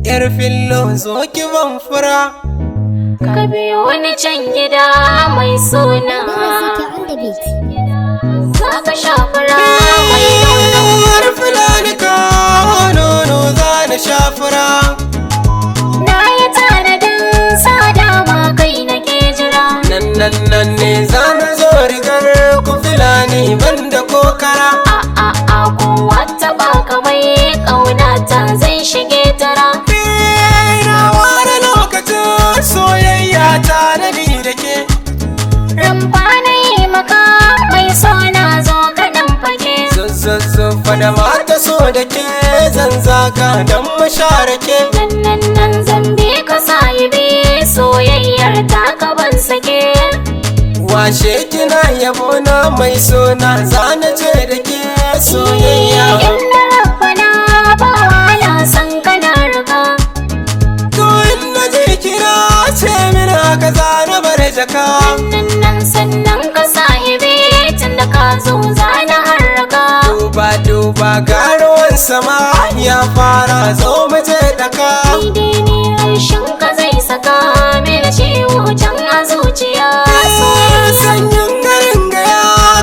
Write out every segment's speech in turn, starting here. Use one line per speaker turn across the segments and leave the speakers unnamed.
Yar fillo, zo ki ban fura.
Ka biyo wani can gida mai suna.
on the beat.
Za ka sha fura mai nono.
Yar fulani, ka nono, za na sha fura.
Na yi tanadin sadama, kai nake jira.
Nan nan nan ne za na zo rigar ku fulani, banda kokara.
A a a, kowa taɓa ka mai ƙaunata zai shige tara.
Na ware lokacin soyayya tare ni da ke.
Rumfa na yi maka mai sona, zo ka ɗan fake.
Zazzazo fada mata, so da ke zan zaga don masharake.
Nan nan nan zan bi ka sahibi, soyayyar ta ka ban sake.
Washe kina yabo na mai sona, zana je da ke soyayya.
Inda rabbana ba wahala, san kana riga.
To in na je kira ce min haka, zana bar jaka.
Nan nan sannan ka sahibi, tun da ka zo zana harraka.
Duba duba, ga ruwan sama ya fara, zo mu je daka.
Ni dai ni rashin ka zai saka mini ciwo can a zuciya.
Sanyin garin ga ya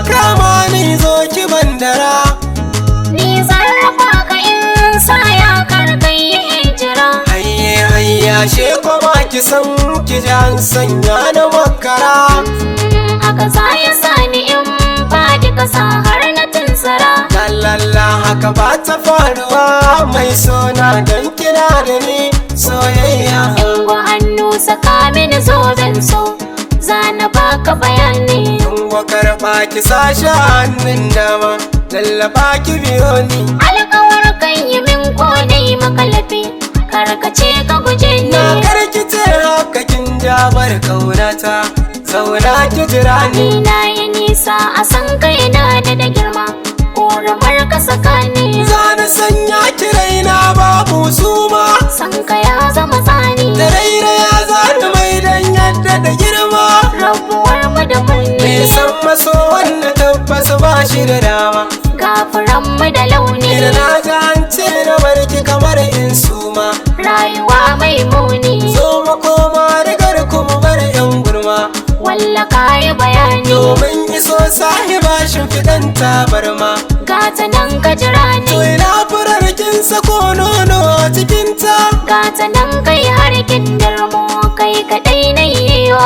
kama ni, zo ki bandara.
Ni zarrafa ka in saya kar kai yi hijira.
Hayye hayya, she kuma ki san ki ji an sanya na makara.
Haka za ya sani in faɗi kasa har na tuntsira.
Lallalla, haka ba ta faruwa mai sona, don kina da ni soyayya.
Ingo hannu, saka mini zoben so, zana baka bayani.
In karɓa, ki sashi a hannun dama, lallaba ki biyo ni.
Alkawar kan yi min ko dai makalafi, karkace ka guje ni.
Na karkice haka, kin jabar kaunata, zauna ki jira ni.
Ni na yi nisa a san kai na da girma, ƙoramar ka saka ni.
Zana sanya ki raina babu suma.
San ka ya zama tsani.
Da rairaya zani mai dan yadda da girma.
Rabuwar mu da
Me
murni.
San maso wanda tabbas ba shi da dama.
Gafuran mu da launi.
Idan na ji an ce na barki kamar in suma.
Rayuwa mai muni.
Zo mu koma rigar kuma bar yan gurma.
Walla ka yi bayani.
Domin iso sahiba shimfiɗan tabarma.
Gata nan ka jira
To
ni.
ina furar, kin sako nono a cikinta.
Gata nan kai har kin darmo, kai kaɗai na yiwa.